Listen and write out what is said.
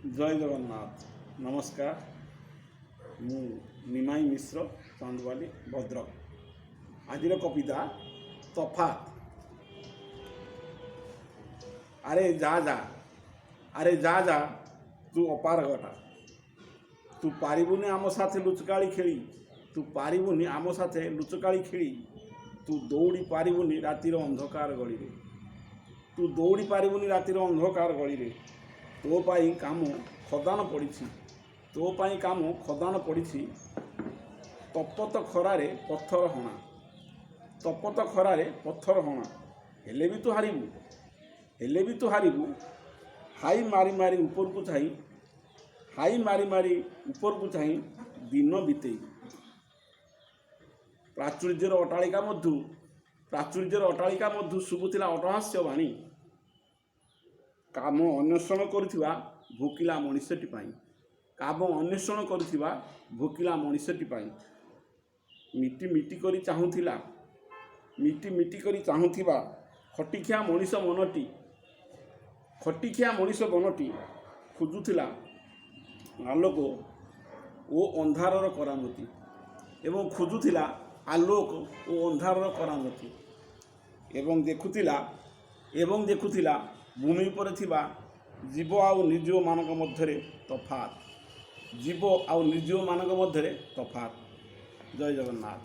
ଜୟ ଜଗନ୍ନାଥ। ନମସ୍କାର। ମୁଁ ନିମାଇ ମିଶ୍ର, ଚାନ୍ଦବାଲି, ଭଦ୍ରକ। ଆଜିର କବିତା ତଫାତ୍। ଆରେ ଯା ଯା, ଆରେ ଯା ଯା, ତୁ ଅପାରଗଟା। ତୁ ପାରିବୁନି ଆମ ସାଥେ ଲୁଚକାଳି ଖେଳି। ତୁ ପାରିବୁନି ଆମ ସାଥେ ଲୁଚକାଳି ଖେଳି। ତୁ ଦୌଡ଼ି ପାରିବୁନି ରାତିର ଅନ୍ଧକାର ଗଳିରେ। ତୁ ଦୌଡ଼ି ପାରିବୁନି ରାତିର ଅନ୍ଧକାର ଗଳିରେ। ତୋ ପାଇଁ କାମ ଖଦାନ ପଡ଼ିଛି। ତୋ ପାଇଁ କାମ ଖଦାନ ପଡ଼ିଛି। ତପତ ଖରାରେ ପଥର ହଣା, ତପତ ଖରାରେ ପଥର ହଣା। ହେଲେ ବି ତୁ ହାରିବୁ, ହେଲେ ବି ତୁ ହାରିବୁ। ହାଇ ମାରି ମାରି ଉପରକୁ ଚାହିଁ, ହାଇ ମାରି ମାରି ଉପରକୁ ଚାହିଁ ଦିନ ବିତେଇବୁ। ପ୍ରାଚୁର୍ଯ୍ୟର ଅଟ୍ଟାଳିକା ମଧ୍ୟ, ପ୍ରାଚୁର୍ଯ୍ୟର ଅଟ୍ଟାଳିକା ମଧ୍ୟ ଶୁଭୁଥିଲା ଅଟ୍ଟହାସ୍ୟ ବାଣୀ, କାମ ଅନ୍ୱେଷଣ କରୁଥିବା ଭୋକିଲା ମଣିଷଟି ପାଇଁ, କାମ ଅନ୍ୱେଷଣ କରୁଥିବା ଭୋକିଲା ମଣିଷଟି ପାଇଁ। ମିଟି ମିଟି କରି ଚାହୁଁଥିଲା, ମିଟି ମିଟି କରି ଚାହୁଁଥିବା ଖଟିଖିଆ ମଣିଷ ମନଟି, ଖଟିଖିଆ ମଣିଷ ମନଟି ଖୋଜୁଥିଲା ଆଲୋକ ଓ ଅନ୍ଧାରର କରାମତି ଏବଂ ଖୋଜୁଥିଲା ଆଲୋକ ଓ ଅନ୍ଧାରର କରାମତି ଏବଂ ଦେଖୁଥିଲା ଭୂମି ଉପରେ ଥିବା ଜୀବ ଆଉ ନିର୍ଜୀବମାନଙ୍କ ମଧ୍ୟରେ ତଫାତ୍, ଜୀବ ଆଉ ନିର୍ଜୀବମାନଙ୍କ ମଧ୍ୟରେ ତଫାତ୍। ଜୟ ଜଗନ୍ନାଥ।